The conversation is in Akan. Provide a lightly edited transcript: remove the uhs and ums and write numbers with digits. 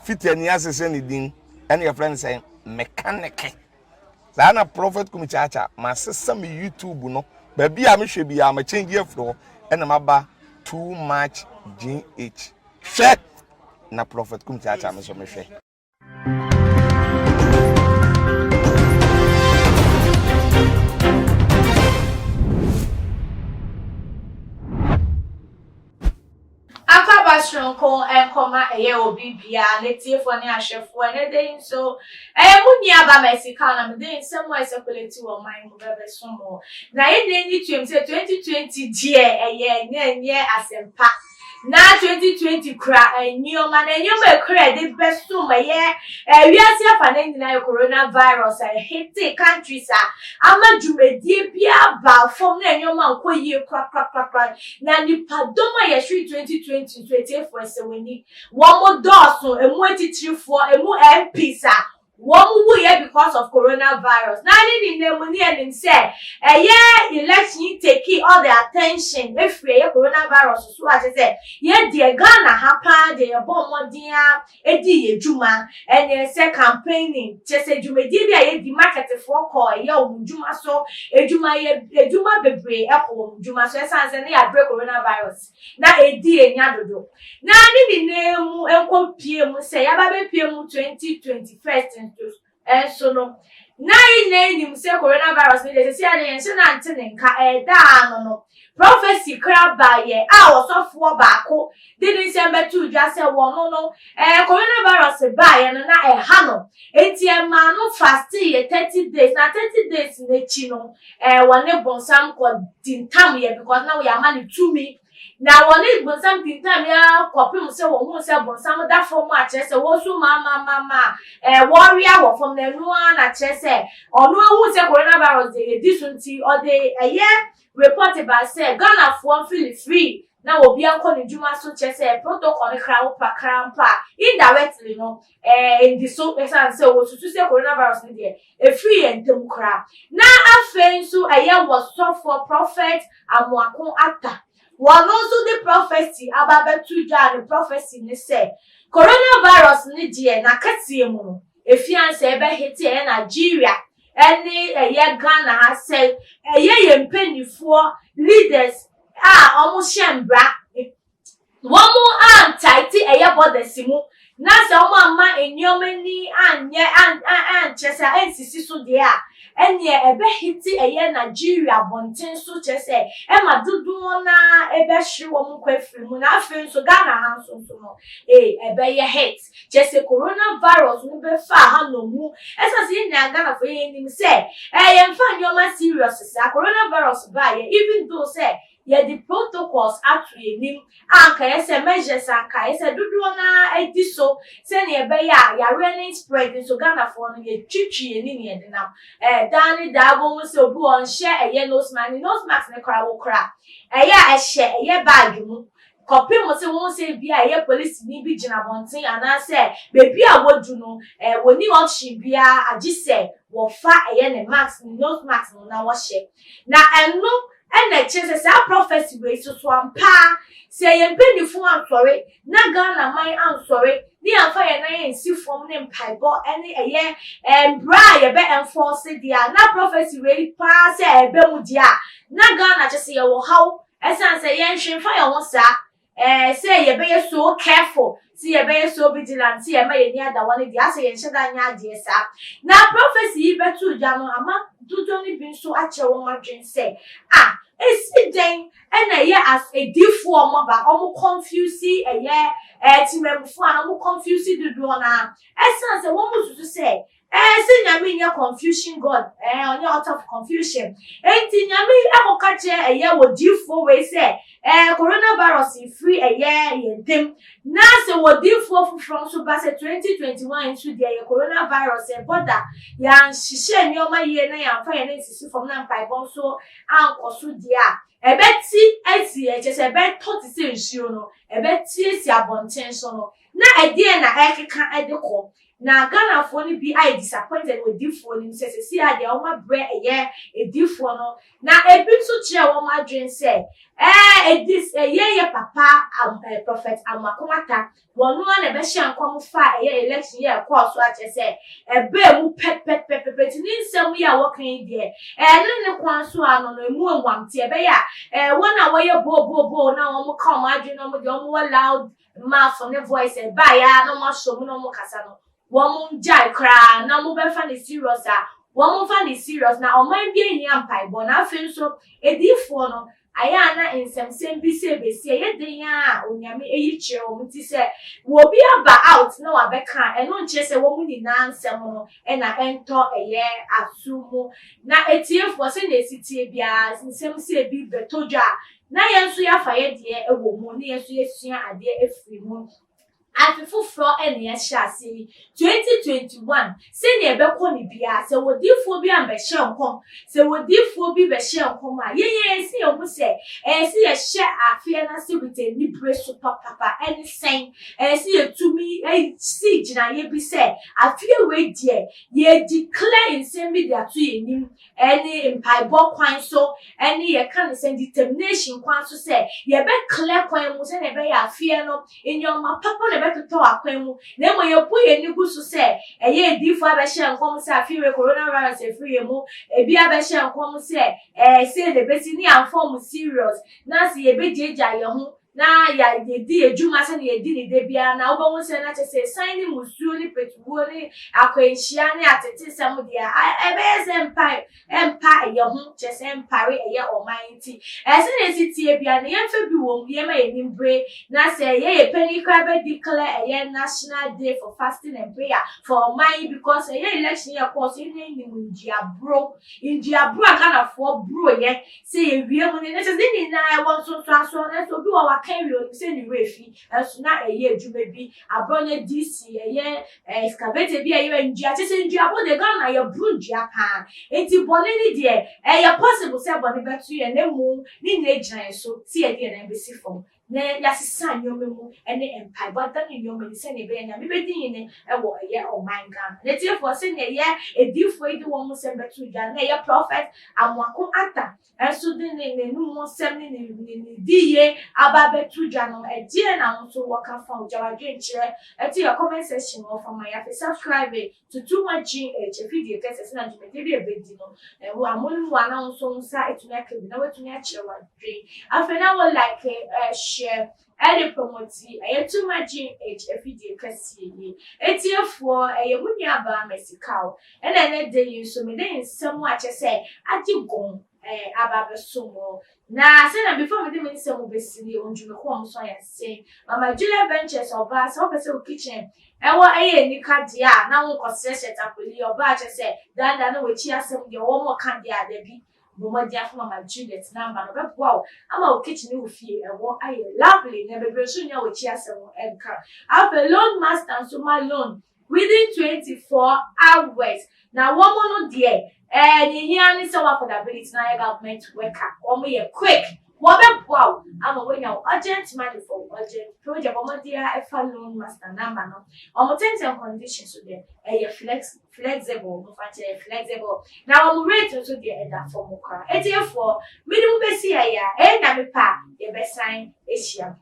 Fitani asesa ne din ɛna yɛfrɛ no sɛ mekaneke. Saa na Prophet Kumi Kyaakyaa masesa me YouTube no baabi a mehwɛ biara ma change afiri hɔ ɛna maba too much GH. Hwɛ na Prophet Kumi Kyaakyaa me nso mehwɛ. Akwaaba soronko nkɔma ɛyɛ obi biara, n'atiefoɔ ne ahwɛfoɔ. Ɛnɛ da yi nso, ɛyɛ mo nua ba Mercy Kaw na mede nsɛm a ɛsɛkulati wɔ ɔman mu bɛbɛso mo. Na yɛn nyinaa ani tuam sɛ 2020 deɛ ɛyɛ ɛnyɛ ɛnyɛ asɛmpa. Na 2020 kura nneɛma na nneɛma ekura ɛde bɛsom ɛyɛ wiase afa ne nyinaa yɛ coronavirus a ɛhete countries a ama dwumadie biara ba fam na nneɛma nkɔ yie korakorakorakora. Na nnipadɔm a yɛhwere 2020 nso atiefoɔ ɛsɛ w'ani. Wɔn dɔɔso, emu atitirifoɔ, emu MPs a wɔn wuyɛ because of coronavirus. Na ne nyinaa mu ne yɛnim sɛ ɛyɛ election yi take all the attention efiri ɛyɛ coronavirus so a kyerɛ sɛ yɛ deɛ Ghana ha paa deɛ yɛbɔ mmɔden a dii yɛ dwuma, ɛne sɛ campaigning, kyerɛ sɛ dwumadie bi a yɛdi, marketfoɔ kɔ ɛyɛ wɔn dwuma so, adwuma yɛ adwuma bebree ɛkɔ wɔn dwuma so, ɛsan sɛ ne yɛabrɛ coronavirus na ɛdi yɛn nya dodo. Na ne nyinaa mu nkɔ pie mu sɛ yɛaba bɛpie mu 2021 nso nso no, na yɛn nyinaa nim sɛ coronavirus no deɛ sɛsi adeɛ yɛnhyɛ no ante ne nka ɛdaa ano no. Prophecy koraa baeɛ a ɔsɔfoɔ baako de ne nsɛm bɛtoo dwa sɛ wɔno no ɛɛ coronavirus baeɛ no na ɛha no enti ɛmaa no fasteeɛ 30 days na 30 days n'akyi no ɛɛ wɔne bonsam kɔ di ntam yɛ because na wɔyɛ no tumi. Na wɔne bonsam tintamee ara kɔpem sɛ wɔhuu sɛ bonsam da fam a kyerɛ sɛ wɔresu maamaamaama a ɛɛ wɔrewea wɔ fam na ɛno ara na kyerɛ sɛ ɔno ahu sɛ coronavirus deɛ yɛdi so nti ɔde ɛyɛ report baa sɛ Ghanafoɔ mfili free na obiara nkɔ ne dwuma so kyerɛ sɛ protocol no kra wo pa kra mpo a indirectly no ɛɛ ndi so ɛsiane sɛ wɔsusu sɛ coronavirus no deɛ ɛfiri yɛn ntam koraa. Na afei nso ɛyɛ wɔsɔfoɔ Prophet Amoako Atta. Wɔno nso de prophecy aba abɛto dwa a ne prophecy ne sɛ coronavirus no deɛ n'akaseɛ mu no ɛfiri ansa ɛbɛhete ɛyɛ Nigeria ɛne ɛyɛ Ghana ha sɛ ɛyɛ yɛn mpanimfoɔ leaders a wɔhyɛ mbra Wɔn antaete ɛyɛ borders mu na sɛ wɔn amma nneɛma ani anyɛ an an ankyerɛ sɛ ansisi so deɛ a, ɛneɛ ɛbɛ hiti ɛyɛ Nigeria abɔnten so kyerɛ sɛ ɛma dodoɔ no ara ɛbɛhwere wɔn nkwa afiri mu na afei nso Ghana ha nso nso no ee ɛbɛyɛ hit kyerɛ sɛ corona virus no bɛfaa ha nɔmu ɛsiane sɛ yɛn nyinaa Ghanafoɔ yɛn nim sɛ ɛɛ yɛmfa nneɛma serious saa corona virus baeɛ even though sɛ Yɛde protocols ato yɛn anim a anka ɛyɛ sɛ measures a anka ɛyɛ sɛ dodoɔ no ara adi so sɛnea ɛbɛyɛ a yareɛ no nspread nso Ghanafoɔ no yɛtwitwi yɛn ani na yɛde nam. Ɛɛ daa ne daa wobɛhu sɛ obi wɔ hɔ ɔnhyɛ ɛyɛ nose mask, ne nose mask no koraa wokora a ɛyɛ a ɛhyɛ ɛyɛ bag mu kɔpem sɛ wohu sɛ ebi a ɛyɛ polisini bi gyina abɔnten anaasɛ baabi a wɔdu no ɛɛ wɔnni option biara agye sɛ wɔfa ɛyɛ ne mask ne nose mask no na wɔhyɛ. Na ɛno na ɛkyerɛ sɛ saa prophecy wei so so ampa ara sɛ yɛn mpanyinfoɔ ansɔre na Ghana man ansɔre ne yɛamfa yɛn nan ansi fam ne mpaebɔ ne ɛyɛ mbra a yɛbɛ enforce deɛ a na prophecy wei paa sɛ ɛbɛ mu deɛ a na Ghana kyɛ sɛ yɛwɔ haw ɛsiane sɛ yɛnhwe mfa yɛn ho saa. Ɛɛ sɛ yɛbɛyɛ so careful, sɛ yɛbɛyɛ so vigilant, sɛ yɛma yɛn ani ada hɔ no deɛ, asɛ yɛnhyɛ da nyɛ adeɛ saa. Na prophecy yi bɛtoo dwa no, ama dodoɔ no bi nso akyerɛ wɔn adwene sɛ, ah, ɛsi dɛn na ɛyɛ as adiyifoɔ a wɔaba, wɔn confuse ɛyɛ ɛɛ temanmufoɔ anaa wɔn confuse dodoɔ no ara, ɛsiane sɛ wɔn susu sɛ Ɛɛ sɛ Nyame nyɛ confusion God ɛɛ ɔnyɛ author of confusion enti Nyame akɔka kyerɛ ɛyɛ wɔdiifoɔ wei sɛ ɛɛ corona virus firi ɛyɛ yɛn ntem na sɛ wɔdiifoɔ foforɔ nso ba sɛ 2021 nso deɛ ɛyɛ corona virus ɛbɔ da yɛanhyehyɛ nneɛma yie na yɛamfa yɛn ansisi fam na mpaebɔ nso ankɔ so deɛ a ɛbɛti asi ɛkyɛ sɛ ɛbɛtɔ te sɛ nsuo no ɛbɛti asi abɔnten so no. Na ɛdeɛn na ɛrekeka de kɔ? Na Ghanafoɔ no bi ayɛ disappointed wɔ adiyifoɔ no mu sɛ seesei ara deɛ wɔabrɛ ɛyɛ adiyifoɔ no. Na ebi nso kyerɛɛ wɔn adwene sɛ ɛɛ edi ɛyɛ yɛ papa am ɛɛ Prophet Amoako Atta wɔn ara na ɛbɛhyɛ nkɔm fa ɛyɛ election yi a ɛkɔɔ so akyerɛ sɛ ɛbaa mu pɛpɛpɛpɛpɛ nti ne nsɛm yi a wɔka yi deɛ ɛne ne kwan so ano no emu enwam nti ɛbɛyɛ a ɛɛ wɔn a wɔyɛ booboo na wɔn ka wɔn adwene na wɔn deɛ wɔn wɔ loud mouth ne voice ɛbaeɛ ara na wɔn asɔ mu na wɔn kasa no wɔn gyae koraa na wɔn bɛfa ne serious a wɔn mfa ne serious. Na ɔman bi ehia mpaebɔ. Na afei nso ediifoɔ no ayɛ a na nsɛmsɛm bi sɛ ebesi ɛyɛ den a Onyame eyi kyerɛ wɔn, ti sɛ wɔbi aba out na wabɛka a, ɛno nkyerɛ sɛ wɔn nyinaa nsɛm no ɛna ɛntɔ ɛyɛ aso mu. Na etiefoɔ, sɛnea esi tie biara, nsɛm sɛ ebi bɛtɔ dwa a, na yɛn nso yɛafa yɛ deɛ ɛwɔ mu ne yɛn nso yɛsua adeɛ afiri mu. Afe foforɔ ɛna yɛahyɛ ase yi, 2021. Sɛnea ɛbɛkɔ ne biara, sɛ wɔdiifoɔ bi ambɛhyɛ nkɔm, sɛ wɔdiifoɔ bi bɛhyɛ nkɔm a, yɛn yɛn yɛsi yɛn ho sɛ ɛyɛ sɛ yɛhyɛ afeɛ no ase with anibere so papapa. Ɛne sɛn ɛyɛ sɛ yɛtumi si gyinaeɛ bi sɛ afeɛ wei deɛ, yɛ declare nsɛm bi de ato yɛn anim, ɛne mpaebɔ kwan so, ɛne yɛka ne sɛ determination kwan so, sɛ yɛbɛclear kwan mu sɛnea ɛbɛyɛ afeɛ no nneɛma papa na ɛbɛtotɔ akwan mu. Na mmom yɛbu yɛn ani gu so sɛ ɛyɛ adiifoɔ abɛhyɛ nkɔm sɛ afei wei coronavirus afiri yɛn mu, ebi abɛhyɛ nkɔm sɛ sei na ebesi, ne yɛamfa wɔn serious, na sɛ yɛbɛgyaagyaa yɛn ho na yɛdi adwuma sɛnea yɛdi ne da biara, na wobɛhu sɛ na kyerɛ sɛ san ne musuo ne pɛtuwuo ne akwanhyia ne atetesɛm deɛ, ɛbɛyɛ sɛ mpa ɛmpa ɛyɛ ho, kyerɛ sɛ mpare ɛyɛ ɔman. Nti ɛsɛ na esi tie bia na yɛmfa bi wɔ mu, yɛma yɛn nim bere na sɛ yɛyɛ panyin koraa bɛ declare ɛyɛ national day for fasting and prayer for ɔman yi, because ɛyɛ election yɛ kɔɔ so, yɛn nim nduaboro nduaboro a Ghanafoɔ boro yɛ sɛ yɛwie mu ne ne kyerɛ sɛ ne nyinaa ɛwɔ nsonsoasoɔ. Nanso obi wɔ waka awie, onim sɛ ne werɛ fi, ɛnso na ɛyɛ adwuma bi aborɔ DC ɛyɛ excavator bi a ɛyɛ ndua, kyerɛ sɛ nduabɔ deɛ, Ghana yɛboro ndua paa. Nti bɔne ne deɛ, ɛyɛ possible sɛ bɔne bɛto yɛn, na mmom ne nyinaa gyina yɛn so sɛ yɛde yɛn nan bɛsi fam na yɛasesa nneɛma mu ne mpaebɔ adane nneɛma ni sɛnea ɛbɛyɛ Nyame bɛdi hene wɔ ɛyɛ ɔman Ghana. Na tiefoɔ, sɛnea ɛyɛ adiyifoɔ yi de wɔn nsɛm bɛto dwa, na ɛyɛ Prophet Amoako Atta nso de ne n'anum nsɛm ne ne diyie aba abɛto dwa no, ɛdeɛn na wo nso wɔka fa wo? Gya w'adwenkyerɛ ɛto yɛ comment section wɔ fa ma yɛ. Afei subscribe to Too Much GH afidie kɛseɛ sɛ na dwumadie bi a ɛbɛdi no ɛho amono mu a, na wo nso wo nsa atumi aka bi na woatumi akyerɛ w'adwen. Afei na wo like, share, ɛde promote ɛyɛ Too Much GH afidie kɛseɛ yi. Etiefoɔ, ɛyɛ mo nua baa Mercy Cow, ɛna ɛnɛ da yi nso mede nsɛm a kyɛ sɛ agye gɔn aba abɛso mo. Na sɛnea before mede me nsɛm bɛsi no, yɛ ndwumako a wɔn nso ayɛ ase Mama Julia Ventures. Ɔbaa sɛ wopɛ sɛ wo kitchen ɛwɔ ɛyɛ anika deɛ a, na wonkɔsrɛsrɛ tapoli. Ɔbaa kyɛ sɛ daadaa na wɔakyi asɛm deɛ wɔn ka deɛ a, dabi, bɔ mmɔden afa Mama Juliet number no, ɔbɛboa wo ama wo kitchen ne wo fie ɛwɔ ayɛ lovely na bebree nso nya wɔakyi asɛm ɛnka. Afei Loan Master nso ma loan within 24 hours, na wɔn no deɛ, ne hia ne sɛ wɔ affordability na ayɛ government worker. Wɔn yɛ quick, wɔbɛboa wo ama woanya wo urgent money for wo urgent project. Wɔn de a ɛfa Loan Master number no, wɔn terms and conditions so deɛ, ɛyɛ flexible, mo fa kyerɛ flexible, na wɔn rate nso deɛ, ɛda fam koraa. Etiefoɔ, mede mo bɛsi ɛyɛ a ɛyɛ Nyame pa a, yɛbɛsan ahyia.